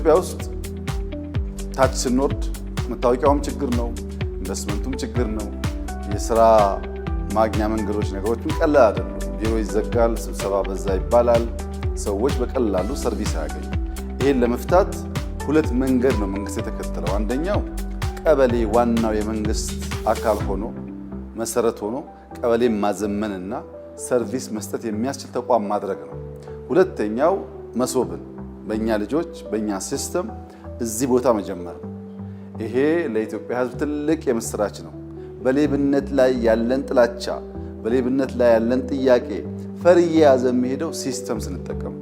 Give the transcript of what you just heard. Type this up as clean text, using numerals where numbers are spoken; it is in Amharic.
ኢትዮጵያ ውስጥ ታች ስንወርድ መታወቂያውም ችግር ነው፣ ኢንቨስትመንቱም ችግር ነው። የስራ ማግኛ መንገዶች ነገሮችም ቀላል አይደሉም። ቢሮ ይዘጋል፣ ስብሰባ በዛ ይባላል። ሰዎች በቀላሉ service አያገኙ። ይህን ለመፍታት ሁለት መንገድ ነው መንግስት የተከተለው። አንደኛው ቀበሌ ዋናው የመንግስት አካል ሆኖ መሰረት ሆኖ ቀበሌ ማዘመንና service መስጠት የሚያስችል ተቋም ማድረግ ነው። ሁለተኛው መሶብን በእኛ ልጆች በእኛ system እዚህ ቦታ መጀመር ነው። ይሄ ለኢትዮጵያ ሕዝብ ትልቅ የምስራች ነው። በሌብነት ላይ ያለን ጥላቻ፣ በሌብነት ላይ ያለን ጥያቄ ፈር እየያዘ የሚሄደው system ስንጠቀም።